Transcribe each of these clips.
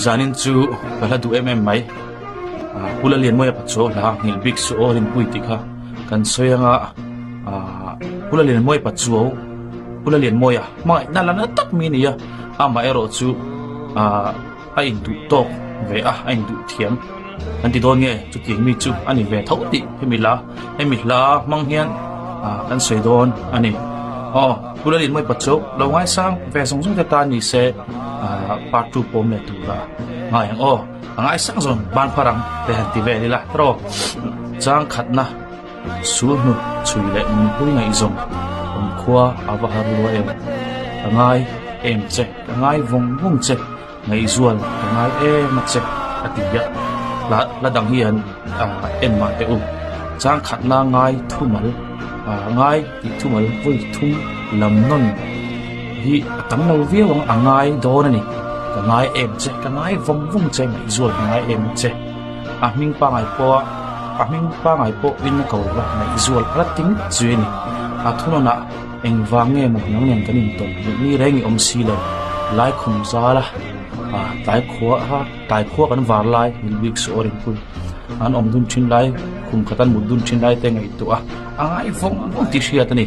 Zanin chu ka hla duh em em mai. Pu Lalianmawia Pachuau hla nghilh bik su aw Rinpui tih kha kan sawi anga Pu Lalianmawia Pachuau Pu Lalianmawia hmangaihna la na tak mi a ni a, amaherawh chu a induh tawk ve a, a induh thiam an ti dawn nge chutiang mi chu a ni ve tho tih hemi hla hemi hla hmang hian kan sawi dawn a ni. Aw Pu Lalin Mawi Pachuau lo ngaisang ve zawng zawng te tan ni se part 2 pawm leh tura ngai ang aw a ngaisang zawng ban phar ang te han ti vel ila tawh chang khatna Sul hnu chhui leh nunpui ngaihzawm awm khua a va har lua em? Ka ngai em che, ka ngai vawng vawng che, ngaihzual ka ngai em a che a ti a. Hla hla dang hi han en mah teh u. Chang khatna ngai thumal ngai tih thumal vawi thum lam nawn hi a tam lo viau ang a ngai dawn a ni. Ka ngai em che, ka ngai vawng vawng che, ngaihzual ka ngai em a che. A hming pangai pawh a a hming pangai pawh in a ko va ngaihzual a la ting zui a ni. A thunawnah engvang nge maw nang nen kan intawn luh ni reng i awm si lo. Lai khum zal a ah tlai khua a tlai khua kan var lai min bik suh aw rinpui an awm dun thin lai khum khat an mut dun thin lai te ngaihtuah a a ngai vawng vawng tih hriat a ni.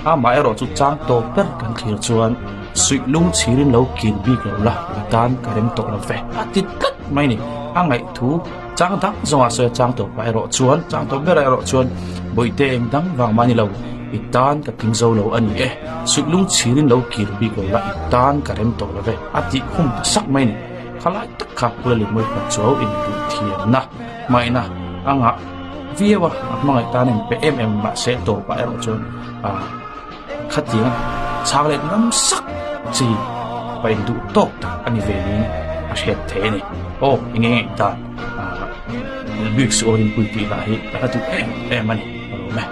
Amaherawh chu chang tawp ber kan thlir chuan suih lung chhirin lo kir bik lo la i tan ka rem tawh lo ve a ti tlat mai a ni. A ngaihthu chang dang zawngah sawi a chang tawp ah erawh chuan chang tawp berah erawh chuan bawihte eng dang vang mah a ni lo i tan ka tling zo lo a ni e suih lung chhirin lo kir bik lo la i tan ka rem tawh lo ve a tih khum ta sak mai a ni. Khalai tak kha Pula Lehmawii Pachuau induh thiamna hmaina a ngah viau a, a hmangaih tan a inpe em em mahse tawpah erawh chuan ah khatiang chhang let ngam sak chi pa induh tawk tak a ni ve niin a hriat theih a ni. Aw eng eng dan ah bik suh aw rinpui tih lah hi ka hla duh em em a ni ka lawm e.